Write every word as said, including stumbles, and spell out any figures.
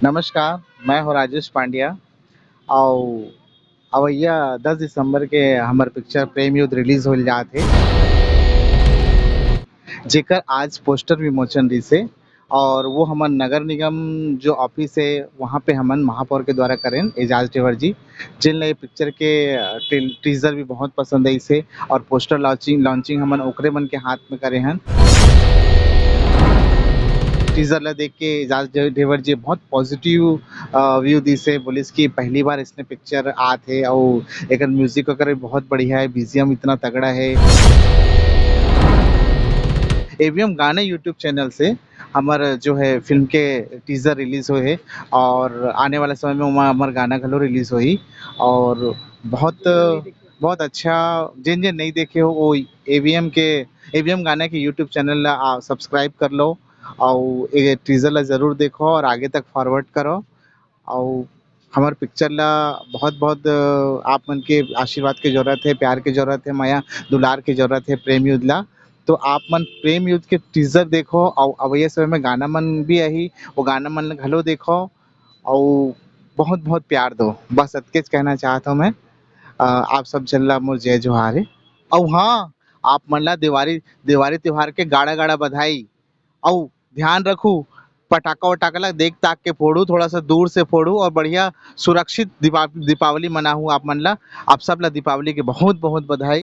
नमस्कार, मैं हूँ राजेश पांड्या। अउ अवैया दस दिसंबर के हमर पिक्चर प्रेम युद्ध रिलीज होल जात हे, जेकर आज पोस्टर विमोचन रिहिसे। और वो हमर नगर निगम जो ऑफिस हे, वहाँ पे हमन महापौर के द्वारा करेन, एजाज ढेबर जी, जिन ला ये पिक्चर के टीजर भी बहुत पसंद आइसे और पोस्टर लॉन्चिंग लॉन्चिंग हमन ओकरे मन के हाथ में करे हन। टीजर ला देख के एजाज ढेबर जी बहुत पॉजिटिव व्यू दिसे, बोलिस कि पहली बार इसने पिक्चर आत हे और एकर म्यूजिक वगैरह बहुत बढ़िया है, बीजीएम इतना तगड़ा है। एवीएम गाने यूट्यूब चैनल से हमर जो है फिल्म के टीजर रिलीज हुए है और आने वाला समय में वहाँ हमर गाना घलो रिलीज होही। और बहुत बहुत अच्छा, जिन जिन नहीं देखे हो वो एवीएम के एवीएम गाना के यूट्यूब चैनल ला सब्सक्राइब कर लो और ये टीजर ला जरूर देखो और आगे तक फॉरवर्ड करो। और हमर पिक्चर ला बहुत बहुत आप मन के आशीर्वाद के जरूरत है, प्यार के जरूरत है, मया दुलार के जरूरत है प्रेम युद्ध ला। तो आप मन प्रेम युद्ध के टीजर देखो और अवैया समय में गाना मन भी आही, वो गाना मन घलो देखो और बहुत बहुत प्यार दो। बस अतकेच कहना चाहत हूँ मैं। अ, आप सब झन ला मोर जय जोहार है। और हाँ, आप मन ला दिवाली दिवाली त्योहार के गाड़ा गाड़ा बधाई। अउ ध्यान रखू, पटाखा वटाखा ला देख ताक के फोड़ू, थोड़ा सा दूर से फोड़ू और बढ़िया सुरक्षित दीपा दीपावली मनाहू आप मन ला। आप सब ला दीपावली के बहुत बहुत बधाई।